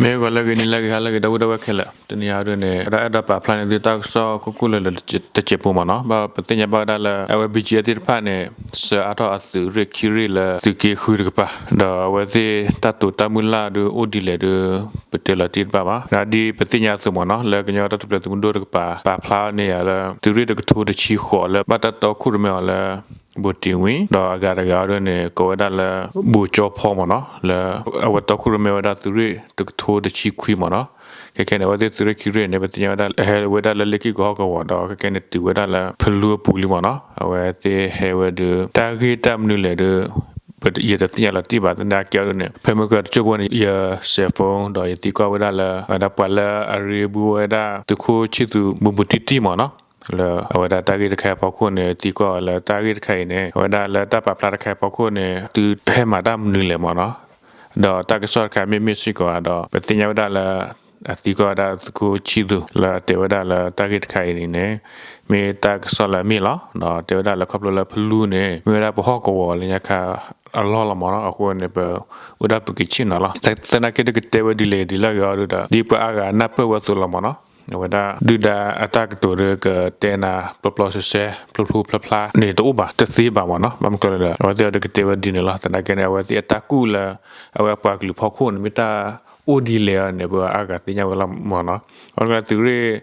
မ့ၢ်ဂီၤလၢအဂ့ၤ နံၤလၢအဂ့ၤ ဟါလၢအဂ့ၤ ဒီပုၢ်ဝဲၢ်ခဲလၢာ်, တနံၤအံၤဒ်န့ၣ် ဝဲဒၣ်အဲၣ်ဒိးပာ်ဖျါန့ၢ်သုတၢ်ကစီၣ်ခိၣ်ခိၣ်လၢာ်လၢာ်တစဲးဖိမ့ၢ်နီၤ. ဘၣ်ပသ့ၣ်ညါဘၣ်ဝဲဒၣ်လၢ အဝဲ ဘံၣ်ကၠံၣ်အဲၣ် သ့ၣ်တဖၣ်န့ၣ် ဆှၢအါထီၣ်အသုးရ့ၣ်ခံရ့ၣ်လၢသုးက့ဃုတကပၤ, ဒီးအဝဲသ့ၣ်တၢ်တိာ်တၢ်မုၢ်လၢ်ဒုးအိၣ်ဒ်လဲၣ်ဒုး ပတဲလီၤတံၢ်တဘၣ်ဘၣ်. ဒ်ပသ့ၣ်ညါအသိးမ့ၢ်နီၤ လၢကညီတၢ်ထူၣ်ဖျဲးသုးမုၢ်ဒိၣ်တကပၤ ပာ်ဖျါန့ၢ်ယၤလၢ သုးရ့ၣ်တကထိတဆံဃိးလၢဘၣ်တၢ်တီခိၣ်ရိၣ်မဲအီၤလၢ ဘိၣ်တ့ၢ်ဝံၤ ဒီးအဂၤတဂၤအံၤဒ်န့ၣ် ကိးဝဲဒၣ်လၢ ဘိၣ်ကၠီဖီမ့ၢ်နီၤ, လၢအဝဲတီခိၣ်ရိၣ်မဲဝဲဒၣ်သုးရ့ၣ်တကထိတဆံခွံမ့ၢ်နီၤ. ခဲခဲန့ၣ် အဝဲသ့ၣ်သုးရ့ၣ်ခံရ့ၣ်န့ၣ် ပသ့ၣ်ညါဝဲဒၣ် ဟဲဝဲဒၣ်လၢလ့ၣ်က့ၣ်ကီၢ်ဟီၣ်ကဝီၤဒီး ခဲခဲန့ၣ်တုၤဝဲဒၣ်လၢဖလူအပူၤလံမ့ၢ်နီၤ. အဝဲသ့ၣ်ဟဲဝဲဒုး တၢ်ဂ့ၢ်တၢ်မနုၤလဲၣ်ဒုး ယတသ့ၣ်ညါလီၤတံၢ်ဘၣ် သနာ်က့အံၤဒ်န့ၣ် ဖဲမုၢ်ကတစိၢ်ဖိန့ၣ် ယ cell phone ဒီးယသံကွၢ်ဝဲဒၣ်လၢ အဝဲဒၣ်ပှၤလၢအရ့ဘူးဝဲဒၣ် သုးခိၣ်ဆံၣ်သူးဘူးဘူးတံၢ်တံၢ်မ့ၢ်နီၤ, လၢအဝဲဒၣ်တၢ်ဂ့ၢ်တခါအံၤအဖီခိၣ်န့ၣ် သံကွၢ်အီၤလၢတၢ်ဂ့ၢ်တခါအံၤန့ၣ် အဝဲဒၣ်လၢတၢ်ပာ်ဖျါတခါအံၤအဖီခိၣ်န့ၣ် သုဟဲမၤတၢ်မနုၤလဲၣ်မ့ၢ်နီၤ, ဒီးတၢ်ကစီၣ်တခါမ့ၢ်မ့ၢ်စ့ၢ်ကီးဧါဒီး ပသ့ၣ်ညါဝဲဒၣ်လၢ အသံကွၢ်ဝဲဒၣ်သုးခိၣ်ဆံၣ်သူး လၢအတဲဝဲဒၣ်လၢတၢ်ဂ့ၢ်တခါအံၤန့ၣ် မ့ၢ်တၢ်ကစီၣ်လၢအမ့ၢ်လီၤ. ဒီးတဲဝဲဒၣ်လၢခီဖျိလၢဖလူန့ၣ် မ့ၢ်ဝဲဒၣ်ပဟီၣ်ကဝီၤလၢညါခါအလီၢ်လီၤမ့ၢ်နီၤ. အဃိန့ၣ် ပအိၣ်ဒၣ်ပက့ၤဆ့ၣ်နီၤလီၤ. သနာ်က့ဒုးကတဲဝဲဒ်လဲၣ်ဒ်လဲၣ်ဂ့ၤအံၤဒုးဒီး ဒ်ပှၤအါဂၤနၢ်ပၢၢ်ဝဲအသိးလီၤမ့ၢ်နီၤ, အဝဲဒၣ်ဒုၣ်ဒါအတၢ်ကတိၤဒုးကတဲနၤ ပျီပျီဆှဲဆှဲ ဖျိဖျိဖျါဖျါန့ၣ်တအိၣ်ဘၣ် တသ့ဘၣ်မ့ၢ်နီၤ. ဘၣ်မနုၤလဲၣ်ဒီး အဝဲသ့ၣ်အံၤဒုးကတဲဝဲဒ်န့ၣ်လီၤ. သနာ်က့န့ၣ် အဝဲသ့ၣ်အတၢ်ကူၣ်လၢ အဝဲအပှၤကလုာ်ဖီခိၣ်န့ၣ် မ့ၢ်တၢ်အိၣ်ဒ်လဲၣ်န့ၣ် ပှၤအါဂၤသ့ၣ်ညါဝဲလီၤမ့ၢ်နီၤ. ဘၣ်မနုၤလဲၣ် သုးရ့ၣ်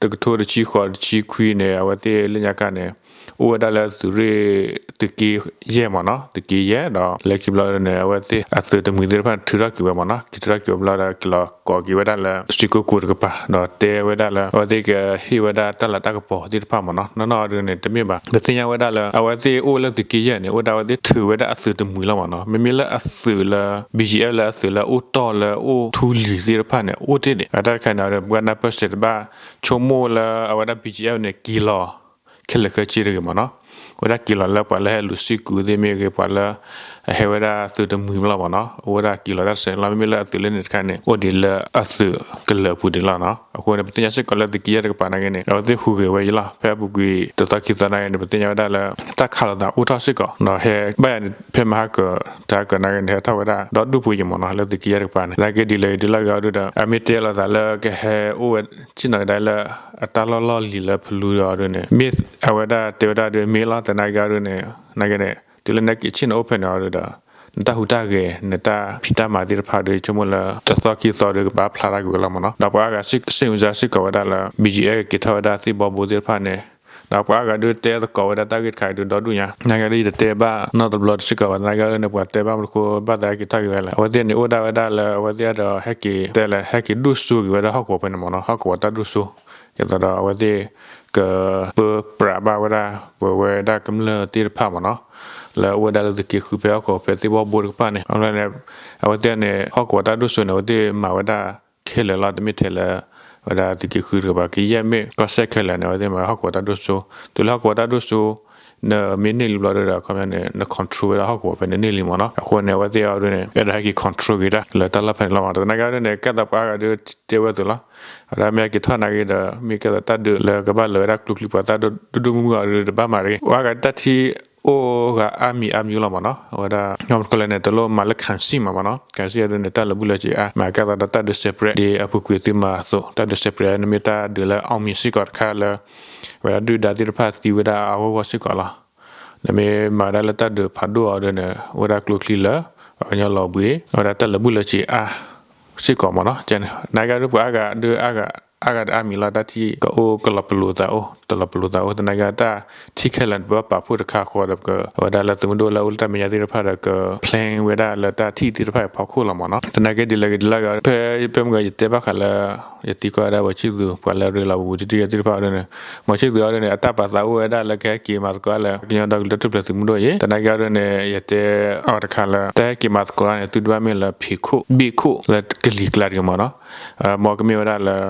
တကထိတဆံဃိးတဆံခွံန့ၣ် အဝဲသ့ၣ်လၢညါခါန့ၣ် အိၣ်ဝဲဒၣ်လၢသုးရ့ၣ် သုးက့ယဲၢ်မ့ၢ်နီၤ, သုးက့ယဲၢ်ဒီး လၢခံဘျီန့ၣ် အဝဲသ့ၣ်အသုးတမှံၤသ့ၣ်တဖၣ်န့ၣ် ထုးထီၣ်က့ၤဝဲမ့ၢ်နီၤ, က့ၤထုးထီၣ်က့ၤဝဲဘျီဒီး က့ၤလီၤကိးက့ၤဝဲဒၣ်လၢ စ့ၢ်ကီးကိးတကပၤ ဒီးတဲဝဲဒၣ်လၢ အဝဲသ့ၣ်ကဟ့ၣ်ဝဲဒၣ်တၢ်လၤတၢ်ကပီၤသ့ၣ်တဖၣ်မ့ၢ်နီၤ. နီၢ်နီၢ်အံၤဒုးန့ၣ် တမ့ၢ်ဘၣ်. ပသ့ၣ်ညါဝဲဒၣ်လၢ အဝဲသ့ၣ်အိၣ်လၢသုးက့ယဲၢ်န့ၣ် အိၣ်ဒၣ်အဝဲသ့ၣ်ထုးဝဲဒၣ်အသုးတမှံၤလီၤမ့ၢ်နီၤ. မ့မ့ၢ်လၢအသုးလၢ ဘံၣ်ကၠံၣ်အဲၣ် လၢအသုးလၢအိၣ်ထူလံၤသ့ၣ်တဖၣ်န့ၣ် အိၣ်တ့ၢ်ဒံး. အတၢ်တခါန့ၣ် ပှၤနၢ်ပၢၢ်စဲးတဘၣ် ဆိကမိၣ်လၢအဝဲဒၣ် ဘံၣ်ကၠံၣ်အဲၣ်န့ၣ် က့ၤလီၤ ခဲလၢာ်ခဲဆ့တဂ့ၤမ့ၢ်နီၤ, အဝဲဒၣ်က့ၤလီၤလၢပှၤလၢဟဲလူၤစ့ၢ်ကီးသ့ၣ်မ့ၢ်ဂ့ၤ ပှၤလၢအဟဲဝဲဒၣ်သုးတမှံၤလီၤမ့ၢ်နီၤ, အိၣ်ဝဲဒၣ်က့ၤလီၤတၢ်စဲးလီၤ. မ့မ့ၢ်လၢအသုးလၢန့ၣ်တခါန့ၣ် အိၣ်ဒံးလၢအသုးကလၢာ်အပူၤဒံးလီၤနီၤ. အဃိန့ၣ် ပသ့ၣ်ညါစ့ၢ်ကီးလၢသုးက့ယဲၢ်တကပၤနာ်က့န့ၣ် အဝဲသ့ၣ်ဟူးဂဲၤဝဲအံၤလီၤ. ဖဲအပူၤကွံာ်တသီခံသီနာ်က့န့ၣ် ပသ့ၣ်ညါဝဲဒၣ်လၢ တၢ်ခးလိာ်သးအိၣ်ထီၣ်စ့ၢ်ကီး ဒီးဟဲဘၣ်ယၤန့ၣ် ဖဲမဟါကၢၤ တဟါကၢၤနာ်က့န့ၣ် ဟဲထီၣ်ဝဲဒၣ်ဒီဒူၣ်ဖိယံၤမ့ၢ်နီၤ လၢသုးက့ယဲၢ်တကပၤန့ၣ်. သနာ်က့ဒ်လဲၣ်ဒ်လဲၣ်ဂ့ၤအံၤဒုးဒီး အမ့ၢ်တဲလိာ်သးလၢကဟဲအိၣ်ဝဲ ဆ့ၣ်နီၤကဒါလၢ အတၢ်လီၢ်လီၢ်လံၤလၢဖလူအံၤဒုးန့ၣ် မ့ၢ်အဝဲဒၣ်တဲဝဲဒၣ်ဒုးမ့ၢ်လီၤ. သနာ်က့အံၤဒုးန့ၣ် နာ်က့န့ၣ် တုၤလၢနက့ၤဆ့ၣ်နီၤအိၣ်ဖဲန့ၣ်အံၤဒုးဒီး နတၢ်ဟူးတၢ်ဂဲၤ နတၢ်ဖံးတၢ်မၤသ့ၣ်တဖၣ်ဒုး ဆိကမိၣ်လၢ တသီခံသီဒုးကဘၣ်ဖျါထီၣ်ကွံာ်ဝဲလီၤမ့ၢ်နီၤ. ဒီးပှၤအါဂၤစ့ၢ်ကီးစ့ၢ်ကီးဝဲဒၣ်စ့ၢ်ကီးဝဲဒၣ်လၢ ဘံၣ်ကၠံၣ်အဲၣ် က့ၤထီၣ်ဝဲဒၣ်သ့ၣ်ဘီဘိသ့ၣ်တဖၣ်န့ၣ် ဒီးပှၤအါဂၤဒုးတဲသကိးဝဲဒၣ်တၢ်ဂ့ၢ်တခါအံၤဒုးဒီဒူၣ်ညါ နာ်က့ဒုးယတတဲဘၣ်နီတဘျီတစ့ၢ်ကီးဘၣ်. သနာ်က့ဒုးန့ၣ် ပှၤတဲဘၣ်မနုၤအဃိ ဘၣ်သးဟဲက့ၤထီၣ်က့ၤဝဲလဲၣ်. အဝဲသ့ၣ်န့ၣ် အိၣ်ဒၣ်ဝဲဒၣ်လၢအဝဲသ့ၣ်ဒီးဟဲက့ၤ တဲလဲၣ် ဟဲက့ၤဒိၣ်စိက့ၤဝဲဒၣ်ဟီၣ်ကဝီၤဖဲန့ၣ်မ့ၢ်နီၤ, ဟီၣ်ကဝီၤတၢ်ဒိၣ်စိ ဒ်သိးဒီးအဝဲသ့ၣ် ကပၢပြးဘၣ်ဝဲဒၣ် ပဝဲဒၣ်ကမျၢၢ်သ့ၣ်တဖၣ်မ့ၢ်နီၤ လၢအအိၣ်ဝဲဒၣ်လၢသုးက့ဃုဖဲဟီၣ်ကဝီၤဖဲသ့ၣ်ဘီဘိတကပၤန့ၣ်. အဝဲန့ၣ် အဝဲသ့ၣ်န့ၣ် ဟီၣ်ကဝီၤတၢ်ဒိၣ်စိန့ၣ် အဝဲသ့ၣ်မၤဝဲဒၣ်ခဲလၢာ်လီၤ. တမ့ၢ်ထဲလၢ ဝဲဒၣ်သုးက့ဃုတကပၤ ကယဲၢ်မ့ၢ်ကီၢ်စဲၣ်ခဲလၢာ်န့ၣ် အဝဲသ့ၣ်မၤဟီၣ်ကဝီၤတၢ်ဒိၣ်စိ. တုၤလၢဟီၣ်ကဝီၤတၢ်ဒိၣ်စိ နမ့ၢ်န့ၢ်လံဘျီဒုးဒီး ခီပညီန့ၣ် န control ဝဲဒၣ်ဟီၣ်ကဝီၤဖဲန့ၣ်န့ၢ်လံမ့ၢ်နီၤ. အဃိန့ၣ် အဝဲသ့ၣ်အံၤဒုးန့ၣ် အဲၣ်ဒိးဟဲက့ၤ control က့ၤတၢ်လၢတၢ်လီၢ်ဖဲန့ၣ်လီၤမ့ၢ်နီၤ. သနာ်က့ဒုးန့ၣ် ကဲသိးပှၤအါဂၤဒုးတဲဝဲအသိးလီၤ. အဝဲဒၣ်မ့ၢ်ဟဲက့ၤထီၣ်နာ်က့ဒီး မ့ၢ်ကဲသိးတၢ်ဒုးလၢကဘၣ်လၢာ်ဝဲဒၣ်ကျိချံ ပှၤတၢ်ဒိၣ်ဒိၣ်မုၢ်မုၢ်အံၤဒုး တဘၣ်မၤတဂ့ၤ. ပှၤအါဂၤတၢ်ထံၣ်အိၣ်ဂၤအါမံၤအါမံၤလီၤမ့ၢ်နီၤ. အဝဲဒၣ် ညီမ့ၢ်တခီလဲၣ်န့ၣ် တလိၣ်မၤလၢ ခၢၣ်စံၣ် မးမ့ၢ်နီၤ. ခၢၣ်စံၣ်အံၤဒုးန့ၣ် တၢ်လၢာ်ဘူၣ်လၢာ်စ့အါ မ့ၢ်ကဲသိးဒီးတၢ်ဒုး separate ဒ်အပူၤကွံာ်သုမၤအသိး တၢ်ဒုး separate န့ၣ်မ့ၢ်တၢ်ဒုးလၢအီၣ်မံၤစ့ၢ်ကီးတခါလၢ ဝဲဒၣ်ဒုၣ်ဒါသ့ၣ်တဖၣ်သံဝဲဒၣ်အဂီၢ်ဂီၢ်စ့ၢ်ကီးလီၤ. နမ့ၢ်မၤဝဲဒၣ်လၢတၢ်ဒုးဖးဒိၣ်အံၤဒုးန့ၣ် အိၣ်ဝဲဒၣ်ကျိချံလၢာ် ပှၤကညီလီၤဘှံး အဝဲဒၣ်တၢ်လၢာ်ဘူၣ်လၢာ်စ့အါစ့ၢ်ကီးမ့ၢ်နီၤ. နာ်က့ဒုးပှၤအါဂၤဒုးအါဂၤ အါဂၤဒီးအါမံၤလီၤ တၢ်ထံၣ်ကအိၣ်ကလီၤပလိာ်သးအိၣ် တလီၤပလိာ်သးအိၣ်. သနာ်က့တၢ်ထံၣ်ခဲလၢာ်န့ၣ် ပဘၣ်ပာ်ဖှိၣ်တခါဃီဒီး ပကဝဲဒၣ်လၢသုးမုၢ်ဒိၣ်လၢအအိၣ်လၢတၢ်မဲာ်ညါသ့ၣ်တဖၣ်ဒီး က plan ဝဲဒၣ်လၢတၢ်ထံၣ်သ့ၣ်တဖၣ်အဖီခိၣ်လီၤမ့ၢ်နီၤ. သနာ်က့ဒ်လဲၣ်ဂ့ၤဒ်လဲၣ်ဂ့ၤ ဖဲဖဲမုၢ်ဂီၤယတဲဘၣ်ဃးလၢ ယသံကွၢ်ဝဲဒၣ် မီၤဆံၣ်သူး ပှၤလၢအရ့လီၤပူၤပူၤတံၢ်တံၢ်သ့ၣ်တဖၣ်အံၤဒုးန့ၣ် မီၤဆံၣ်သူးအံၤဒုးန့ၣ် အတၢ်ပာ်သးအိၣ်ဝဲဒၣ်လၢကဟဲက့ၤမၤသကိးလၢ ကညီဒီကလုာ်တၢ်ထူၣ်ဖျဲးသုးမုၢ်ဒိၣ်အံၤ. သနာ်က့အံၤဒုးန့ၣ် ယတဲအီၤတခါလၢ တၢ်ဟဲက့ၤမၤသကိးန့ၣ် သုတဘၣ်မ့ၢ်လၢဖံးခိၣ် ဘ့ၣ်ခိၣ်လၢကလံၤကျါတဂ့ၤမ့ၢ်နီၤ. မ်ကမ့ၢ်ဝဲဒၣ်လၢ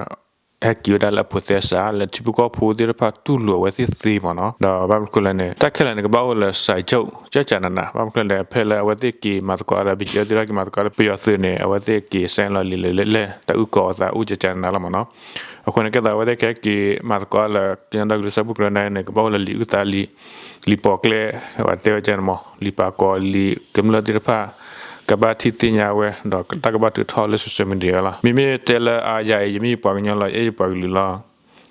ဟဲက့ၤဝဲဒၣ်လၢအဖိးသဲစး လၢထံဖိကီၢ်ဖိသ့ၣ်တဖၣ်တူၢ်လိာ်အဝဲသ့ၣ်သ့မ့ၢ်နီၤ. ဒီးဘၣ်မနုၤလဲၣ်န့ၣ် တၢ်ခဲလၢာ်န့ၣ် ကဘၣ်အိၣ်လၢ စာချုပ် ကကနန ဘၣ်မနုၤလဲၣ် ဖဲလၢအဝဲသ့ၣ်က့ၤမၤသကိးဒီး ဘံၣ်ကၠံၣ်အဲၣ် သ့ၣ်တဖၣ်က့ၤမၤသကိးဒီးပယီၤသုးန့ၣ် အဝဲသ့ၣ်က့ၤ sign လီၤလံာ်လဲၣ်လဲၣ် တၢ်အုၣ်ကီၤအသးအိၣ်ကကနနလီၤမ့ၢ်နီၤ. အဃိန့ၣ် ကဲသိးအဝဲသ့ၣ်ကဟဲက့ၤမၤသကိးလၢ ကညီဒီကလုာ်စၢဖှိၣ်ကရၢန့ၣ် ကဘၣ်အိၣ်လၢလံာ်အုၣ်သးလံာ် လံာ်ပိာ်ကျဲ တဲဝဲကန့ၣ်မ့ၢ် လံာ်ပာ်ကီၤလံာ်ကမျၢၢ်သ့ၣ်တဖၣ် ကဘၣ်ထံၣ်သ့ၣ်ညါဝဲ ဒီးတၢ်ကဘၣ်ထုးထီၣ်လၢ social media လီၤ. မ့မ့ၢ်တဲလၢအါယၤအံၤ ယမ့ၢ်ယပှၤကညီလီၤ ယအဲၣ်ယပှၤကလုာ်လီၤ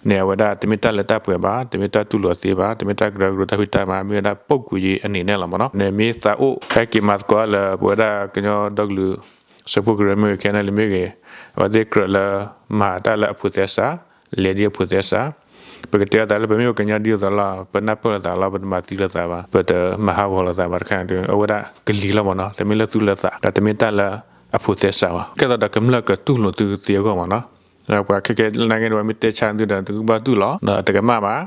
န့ၣ် အဝဲဒၣ်တမ့ၢ်တၢ်လၢတၢ်ပှဲၤဘၣ်, တမ့ၢ်တၢ်တူၢ်လိာ်သ့ဘၣ်, တမ့ၢ်တၢ်ကရၢကရိတၢ်ဖံးတၢ်မၤ, မ့ၢ်ဝဲဒၣ် ပုဂ္ဂိုလ်ရေး အနေနဲ့ လီၤမ့ၢ်နီၤ. န့ၣ်မ့ၢ်သးအိၣ် ဟဲက့ၤမၤသကိးလၢပဝဲဒၣ်ကညီဒီကလုာ် စၢဖှိၣ်ကရၢမ့ၢ်ဂ့ၤ ခဲနလံမ့ၢ်ဂ့ၤ, အဝဲသ့ၣ်ကြၢးလၢမၤတၢ်လၢအဖိးသဲစး, လဲၤဒ်အဖိးသဲစး, ပကတဲအသးလၢပမ့ၢ်ပှၤကညီဒ်သိးသိးလီၤ, ပနၢ်ပၢၢ်လိာ်သးလီၤ, ပတမၤသံလိာ်သးဘၣ်, ပတမၤဟးဂီၤလိာ်သးဘၣ်တခါန့ၣ် အဝဲဒၣ်ကလံၤလီၤမ့ၢ်နီၤ, တမ့ၢ်လၢသူၣ်လၢသး, ဒီးတမ့ၢ်တၢ်လၢအဖိးသဲစးဘၣ်. ကဲသိးဒီးကမျၢၢ်ကတူၢ်လိာ်သုသ့အဂီၢ်မ့ၢ်နီၤ. ပှၤခဲကဲနာ်က့န့ၣ် ပှၤမ့ၢ်တဲဆါသုဒီး သုကဘၣ်တူၢ်လိာ်, ဒီးတကမၣ်ဘၣ်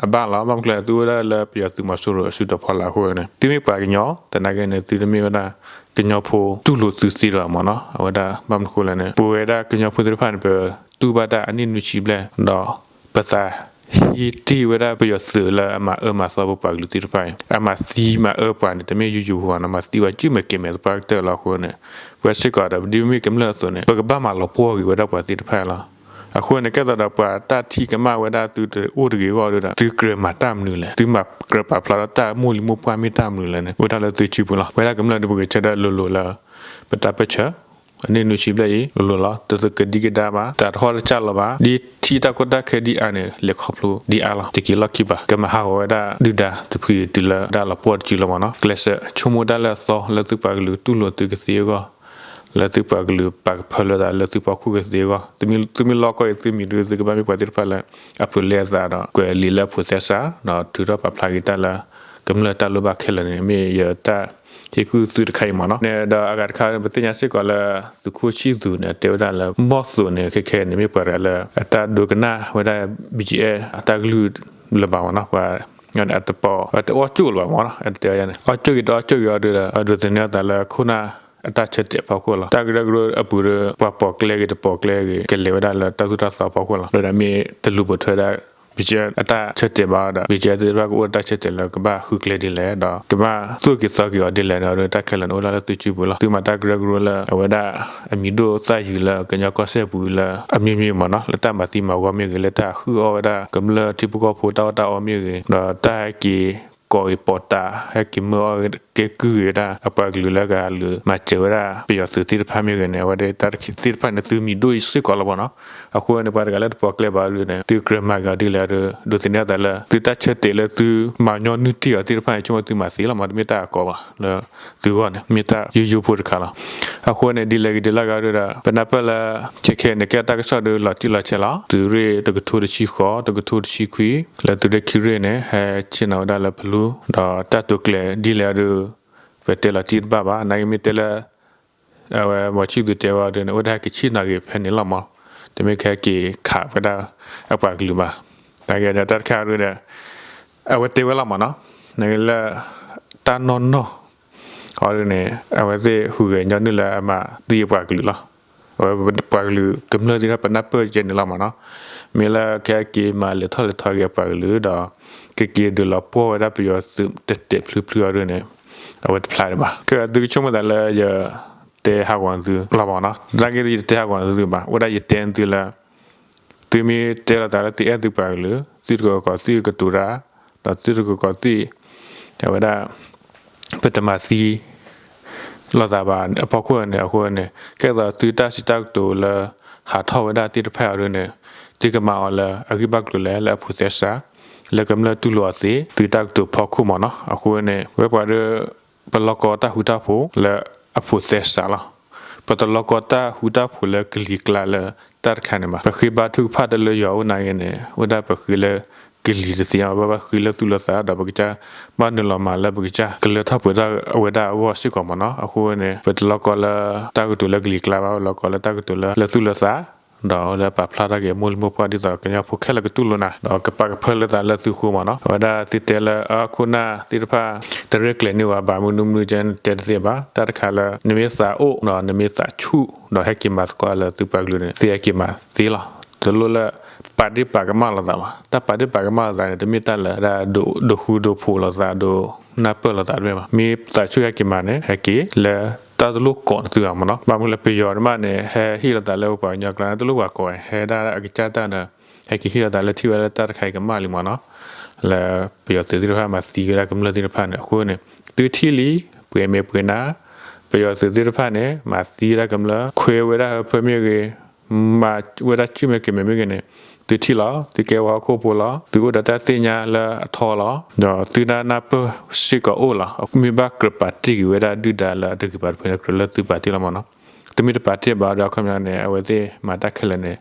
အဘၣ်လီၤ. ဘၣ်မနုၤလဲၣ် သုအိၣ်ဒၣ်လၢပယီၤသုးမီၤစိရိၤအစုတီၤဖီလာ်အဃိန့ၣ် သုမ့ၢ်ပှၤကညီ သနာ်က့န့ၣ် သုတမ့ၢ်ဝဲဒၣ်ကညီဖိတူၢ်လိာ်သုသ့လၢၤဘၣ်မ့ၢ်နီၤ. အဝဲဒၣ်ဘၣ်မနုၤအဃိလဲၣ်န့ၣ် ပဝဲဒၣ်ကညီဖိသ့ၣ်တဖၣ်န့ၣ် ပတူၢ်ဘၣ်တၢ်အနံၣ်နွံဆံဘျဲၣ် ဒီးပသးဟ့တ့ၢ်ဝဲဒၣ်ပယီၤသုးလၢအမၤအၢမၤသီပပှၤကလုာ်သ့ၣ်တဖၣ်အံၤ, အမၤသံမၤအၢပှၤန့ၣ် တမ့ၢ်ယိယိဖိဘၣ်နီၤ, မၤသံဝဲစုၣ်မဲာ်ကဲၤမဲာ်သပှၢ်ကတၢၢ်လီၤ. အဃိန့ၣ် ပဝဲစ့ၢ်ကီးဒီး ပဒ်မ့ၢ်ကမျၢၢ်အသိးန့ၣ် ပကဘၣ်မၤလီၤပှီၢ်က့ၤဝဲဒၣ်ပှၤသ့ၣ်တဖၣ်လီၤ. အဃိန့ၣ် ကဲသိးဒီးပှၤတၢ်ထံၣ်ကမၣ်ဝဲဒၣ်သုတအိၣ်တဂ့ၤအဂီၢ်ဒီး သုကြၢးမၤတၢ်မနုၤလဲၣ်, သုမၤကြၢးပာ်ဖျါထီၣ်တၢ်မိၢ်လံၤမိၢ်ပှၢ်မ့ၢ်တၢ်မနုၤလဲၣ်န့ၣ် အိၣ်ဒၣ်လၢသုစုပူၤလီၤ. ပဝဲဒၣ်ကမျၢၢ်ဒီး ပဂဲၤဆၢထၢၣ်လိၤလိၤလၢ ပတၢ်ပၢၢ်ဆၢ အနံၣ်နွံဆံဘျဲၣ်အံၤ လိၤလိၤလီၤ. တသကဒံကဒါဘၣ်, တၢ်တဟီၣ်တၢ်ကၢ်လီၤဘၣ်, ဒ်ထံၣ်တၢ်ကီတၢ်ခဲဒ်အါန့ၣ် လဲၤခီဖျိဒ်အါလီၤ. တက့ၤလီၢ်ခံဘၣ်, ကမၤဟးဂီၤဝဲဒၣ်ဒုၣ်ဒါတဖုအံၤတုၤလၢဒၣ်လီၤပှီၢ်တစုလီၤမ့ၢ်နီၤ. ကျဲးစၢးဆိကမိၣ်တၢ်လၢအသီ လၢသုပှၤကလုာ်တူၢ်လိာ်သုကသ့အဂီၢ်, လၢသုပှၤကလုာ်ပာ်ကဖၢလၢသးလၢသုဖီခိၣ်ကသ့အဂီၢ်, သုမ့ၢ်လီၢ်ကီၢ်အံၤ သုမံၤဒု သုကဘၣ်မ့ၢ်ပှၤသ့ၣ်တဖၣ်လၢ အဖျိးလဲအသးဒီး ကွဲးလံာ်လၢအဖိးသဲစး ဒီးထုးထီၣ်ပာ်ဖျါက့ၤတၢ်လၢ ကမျၢၢ်တၢ်လိၣ်ဘၣ်ခဲလၢာ်န့ၣ် မ့ၢ်ယတၢ်ဟ့ၣ်ကူၣ်သုတခါအံၤမ့ၢ်နီၤ. န့ၣ်ဒီးအဂၤတခါ ပသ့ၣ်ညါစ့ၢ်ကီးလၢ သုးခိၣ်ဆံၣ်သူးန့ၣ် တဲဝဲဒၣ်လၢ မီၢ်သိးန့ၣ် ခဲခဲန့ၣ် မ့ၢ်ပှၤတဂၤလၢ အတၢ်ဒိကနၣ်ဝဲဒၣ် ဘီကၠံၣ်အဲၣ် အတၢ်ကလုၢ်လၢၤဘၣ်မ့ၢ်နီၤ. ပှၤ အတပီ အတအီၣ်ကၠိၣ်လၢၤဘၣ်မ့ၢ်နီၤ. အတတဲအီၤန့ၣ် အီၣ်ကၠိၣ်က့ၤတအီၣ်ကၠိၣ်က့ၤအီၤဒုဒီး ဒိးသန့ၤအသးလၢခိၣ်နၢ်အတၢ်ဆၢတဲာ်အဖီခိၣ်လီၤ. တၢ်ကရၢကရိအပူၤဒီး ပှၤပိာ်ကျဲဂ့ၤတပိာ်ကျဲဂ့ၤ ကလဲၤဝဲဒၣ်လၢတၢ်သိၣ်တၢ်သီအဖီခိၣ်လီၤ. ဒီးမ့ၢ်တလူၤပိာ်ထွဲဒၣ် ဘီကၠံၣ်အဲၣ် အတၢ်ဆၢတဲာ်ဘၣ်ဒီး ဘီကၠံၣ်အဲၣ်သ့ၣ်တဖၣ်ကအိၣ်တၢ်ဆၢတဲာ်လၢကဘၣ်ဃုကျဲဒ်လဲၣ် ဒီးကဘၣ်သိၣ်က့ၤသီက့ၤအီၤဒ်လဲၣ်န့ၣ် တၢ်ခဲလၢာ်န့ၣ် အိၣ်ဒၣ်လၢသုစုပူၤလီၤ. သုမၤတၢ်ကရၢကရိလၢ အဝဲဒၣ်အမံၤဒိၣ်သၣ်ယုာ်လၢ ကညီကီၢ်စဲၣ်ပူၤလၢ အမံၤမံၤမ့ၢ်နီၤ လၢတၢ်မၤသံမၤဂီၢ်မ့ၢ်ဂ့ၤ လၢတၢ်ဃုအီၣ်ဝဲဒၣ် ကမျၢၢ်ထံဖိကီၢ်ဖိတၢ်အီၣ်တၢ်အီမ့ၢ်ဂ့ၤ ဒီးတၢ်ဟဲက့ၤ ကိးအံၤပီးတး ဟဲက့ၤမၢအီၣ်ကဲကုၢ်ဂ့ၤဝဲဒၣ် အပှၤကလုာ်လၢအဂၤလုာ်မၤစၢၤဝဲဒၣ် ပယီၤသုးသ့ၣ်တဖၣ်မ့ၢ်ဂ့ၤန့ၣ် အဝဲဒၣ်တၢ်တခါသ့ၣ်တဖၣ်န့ၣ် သုမံၤဒိၣ်အံၤစ့ၢ်ကီးလီၤမ့ၢ်နီၤ. အဃိန့ၣ် ပှၤတဂၤလၢတပိာ်ကျဲဘၣ်ဒ်န့ၣ် သုကြၢးမၤက့ၤအီၤဒ်လဲၣ်ဒီး ဒိးသန့ၤအသးလၢ သုတၢ်ဆၢတဲာ်လၢသုမၤညီနုၢ်တ့ၢ်အီၤသ့ၣ်တဖၣ်န့ၣ် ဆိကမိၣ်သုမၤသ့လီၤမ့ၢ် တမ့ၢ်တၢ်အကီဘၣ်လၢ သုဂီၢ်န့ၣ် မ့ၢ်တၢ်ယိယိဖိတခါလီၤ. အဃိန့ၣ် ဒ်လဲၣ်ဂ့ၤဒ်လဲၣ်ဂ့ၤဒီး ပနၢ်ပၢၢ်လၢ ခဲခဲန့ၣ် ကဲတၢ်ကစီၣ်ဒီးလီၤတံၢ်လီၤဆဲးလီၤ. သုးရ့ၣ်တကထိတဆံဃိး တကထိတဆံခွံ လၢသုးရ့ၣ်ခံရ့ၣ်န့ၣ် ဟဲဆ့ၣ်နီၤဝဲဒၣ်လၢဖလူ ဒီးတၢ်တိာ်ကျဲၤဒ်လဲၣ်ဒီး ပတဲလီၤတံၢ်တဘၣ်ဘၣ်. နာ်က့မ့ၢ်တဲလၢ အဝဲ ဘီဆံၣ်သူးတဲဝဲဒ်န့ၣ် အိၣ်ဒၣ်ဟဲက့ၤဆ့ၣ်နီၤက့ၤဖဲန့ၣ်လီၤမး, တမ့ၢ်ကဟဲက့ၤခးဝဲဒၣ်အပှၤကလုာ်ဘၣ်. နာ်က့ဒီးတၢ်တခါဒ်န့ၣ် အဝဲတဲဝဲလီၤမးနီၤ, နာ်က့လၢ တၢ်နီၢ်နီၢ် အီၤဒ်န့ၣ် အဝဲသ့ၣ်ဟူးဂဲၤညီနုၢ်လၢအမၤသံအပှၤကလုာ်လီၤ. အဝဲပှၤကလုာ်ကမျၢၢ်သ့ၣ်တဖၣ် ပနၢ်ပၢၢ်ကဲန့ၣ်လီၤမးနီၤ. မ့ၢ်လၢကဟဲက့ၤမၤလဲၤထီၣ်လဲၤထီက့ၤအပှၤကလုာ်ဒီး ကက့ၤဒုးလီၤပှီၢ်ဝဲဒၣ်ပယီၤသုးတဲာ်တဲာ်ဖျုဖျုအီၤဒ်န့ၣ် အဝဲတဖျါဒံးဘၣ်. ကဲသုကဆိကမိၣ်သးလၢယတဲဟးဂီၤသုလီၤမးနီၤ, နာ်က့ယတတဲဟးဂီၤသုဘၣ်, အိၣ်ဒၣ်ယတဲသုလၢ သုမ့ၢ်တဲလီၤသးလၢသုအဲၣ်သုပှၤကလုာ် သုတကိးကီးသုကတိၤတၢ်, ဒီးသုတကိးကီးသု အဝဲဒၣ် ပတမၤသံ လိာ်သးဘၣ်အဖီခိၣ်န့ၣ် အဃိန့ၣ် ကဲသိးသုတၢ်စံးတၢ်ကတိၤလၢ ဟးထီၣ်ဝဲဒၣ်သ့ၣ်တဖၣ်အီၤဒ်န့ၣ် သုကမၤအီၤလၢအဂ့ၢ်ဘၣ်ကျိၤလဲၣ် လၢအဖိးသဲစး လၢကမျၢၢ်တူၢ်လိာ်အီၤသ့ သုတၢ်ကတိၤဖီခိၣ်မးနီၤ. အဃိန့ၣ် ဝဲပှၤဒီး ပလီၢ်ကီတၢ်ဃူတၢ်ဖိးလၢအဖိးသဲစးလီၤ. ပတလီၢ်ကီတၢ်ဃူတၢ်ဖိးလၢကလံၤကျါလၢတၢ်တခါန့ၣ်ဘၣ်. ပဃ့ဘါထုကဖၣ်တၢ်လၢယွၤအိၣ်နာ်က့န့ၣ် အိၣ်ဒၣ်ပဃ့လၢကလံၤတသ့, ဘၣ်ဘၣ်ဃ့လၢသူၣ်လၢသး ဒီးပကစၢ်ဘၣ်နုာ်လီၤမၤလၢပကစၢ်ကလၢထီၣ်ပှဲၤထီၣ်အဝဲဒၣ်အဂီၢ်စ့ၢ်ကီးမးနီၤ. အဃိန့ၣ် ပတလီၢ်ကီလၢတၢ်ကတိၤလၢကလံၤကျါဘၣ်, ပလီၢ်ကီလၢတၢ်ကတိၤလၢလၢသူၣ်လၢသး ဒီးလၢပာ်ဖျါထီၣ်က့ၤမိၢ်လံၤမိၢ်ပှၢ်ဒ်သိးကညီဖိခဲလၢာ်ကတူၢ်လိာ်နၤ, ဒီးကပာ်ကဖၢလၢသးလၢသုဃိမးနီၤ. အဝဲဒၣ်သုတဲလၢအခိၣ်နၢ်သ့ၣ်တဖၣ် တရဲၣ်ကျဲၤန့ၢ်ဝဲဘၣ် မနုၤမနုၤကဲတဲတသ့ဘၣ်. တၢ်တခါလၢ နမ့ၢ်သးအိၣ်ဒီးနမ့ၢ်သးဆူၣ် ဒီးဟဲက့ၤမၤသကိးလၢသုပှၤကလုာ်န့ၣ် သုဟဲက့ၤမၤသ့လီၤ. တလိၣ်လၢပာ်ဒ့ၣ်ပာ်ကမၣ်လိာ်သးဘၣ်. တၢ်ပာ်ဒ့ၣ်ပာ်ကမၣ်လိာ်သးန့ၣ် တမ့ၢ်တၢ်လၢဒၣ် ဒိးဃူဒိးဖိးလိာ်သး ဒိးနၢ်ပၢၢ်လိာ်သးတမ့ၢ်ဘၣ်. မ့ၢ်သးဆူၣ်ဟဲက့ၤမၤန့ၣ် ဟဲက့ၤလၢတၢ်တလိၣ်ကိးသုဂၤမးနီၤ. ဘၣ်မနုၤလၢပယီၤတမးန့ၣ် ဟဲဟ့ၣ်လိာ်သးလၢပပှၤကညီကျါန့ၣ် တလိၣ်ပှၤကိး ဟဲဒၣ်အကစၢ်တၢ်န့ၣ် ဟဲက့ၤဟ့ၣ်လိာ်သးလၢထံၣ်ဝဲလၢတၢ်တခါအံၤကမၣ်လံမးနီၤ. လၢပယီၤသုးသ့ၣ်တဖၣ်မၤသံဝဲဒၣ်ကမျၢၢ်သ့ၣ်တဖၣ်န့ၣ် အဃိန့ၣ် သုထံၣ်လံ ပှဲၤမ့ၢ်ပှဲၤနၤ ပယီၤသုးသ့ၣ်တဖၣ်န့ၣ် မၤသံဝဲဒၣ်ကမျၢၢ် ခွဲဝဲဒၣ်ဟၢဖၢမ့ၢ်ဂ့ၤ, မၤဝဲဒၣ်ဆူၣ်မဲာ်ကဲၤမဲာ်မ့ၢ်ဂ့ၤန့ၣ်, သုထံၣ်လီၤ, သုကဲဝဲဟီၣ်ခိၣ်ဖိလီၤ, သုအိၣ်ဒီးတၢ်သ့ၣ်ညါလၢအထီလီၤ, ဒီးသုတၢ်နၢ်ပၢၢ်စ့ၢ်ကီးအိၣ်လီၤ. မ့ၢ်ဘၣ်ကြၢးပာ်တ့ၢ်က့ၤဝဲဒၣ်ဒုၣ်ဒါလၢအတဂ့ၤဘၣ်တဖုန့ၣ် ကြၢးလၢသုပာ်တ့ၢ်လီၤမ့ၢ်နီၤ. သုမ့ၢ်တပာ်တ့ၢ်ဘၣ်ဒီးအခီပညီန့ၣ် အဝဲသ့ၣ်မၤတၢ်ခဲလၢာ်န့ၣ်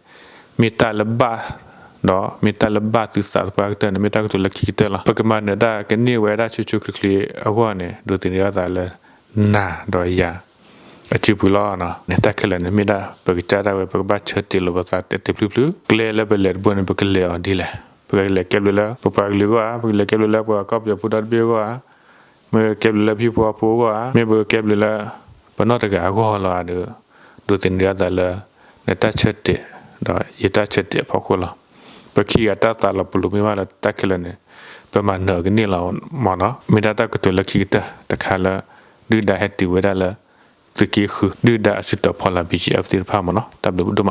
မ့ၢ်တၢ်လၢဘၣ် ဒီးမ့ၢ်တၢ်လၢဘၣ်သုသးသပှၢ်ကတၢၢ်န့ၣ် မ့ၢ်တၢ်ကတိၤလၢခံကတၢၢ်လီၤ. ပကမၤနၢၤတၢ်ကန့ၢ်ဝဲဒၣ်ဆိဆိချ့ချ့အဂီၢ်န့ၣ် ဒိးသန့ၤအသးလၢ နၤဒီးယၤ အစုပူၤလီၤ. န့ၣ်တၢ်ခဲလၢာ်န့ၣ် မ့ၢ်ဒၣ်ပကစၢ်ဒၣ်ဝဲ ပကဘၣ်ဆၢတဲာ်လီၤပသးတဲာ်တဲာ်ဖျုးဖျုး ကျဲလၢပလဲၤတဘိန့ၣ် ပကလဲၤအီၤဒ်လဲၣ်. ပကလဲၤကဲဘျုးလၢ ပပှၤကလုာ်အဂီၢ်ဧါ, ပကလဲၤကဲဘျုးလၢပှၤကီၢ်ပယီၤဖိဒီတဘ့ၣ်အဂီၢ်ဧါ, မ့ၢ်ကဲဘျုးလၢဖံဖိအဖိအဂီၢ်ဧါ, မ့ၢ်ပကဲဘျုးလၢ ပနီၢ်တဂၤအဂီၢ်လီၤဧါဒီး ဒိးသန့ၤအသးလၢ နတၢ်ဆၢတဲာ် ဒီးယတၢ်ဆၢတဲာ်အဖီခိၣ်လီၤ. ပခံဂၤတၢ်သးလီၤပလိာ်မ့ၢ်ဘၣ်လၢတၢ်ခဲလၢာ်န့ၣ် ပမၤနၢၤအီၤကန့ၢ်လီၤမ့ၢ်နီၤ. မ့ၢ်ဒၣ်တၢ်ကတိၤလၢခံကတၢၢ်တခါလၢ ဒုၣ်ဒါဟဲတုၤဝဲဒၣ်လၢ သုးက့ဃု ဒုၣ်ဒါအစုတီၤဖီလာ် ဘံၣ်ကၠံၣ်အဲၣ် သ့ၣ်တဖၣ်မ့ၢ်နီၤ. တၢ်ဘျုးဒိၣ်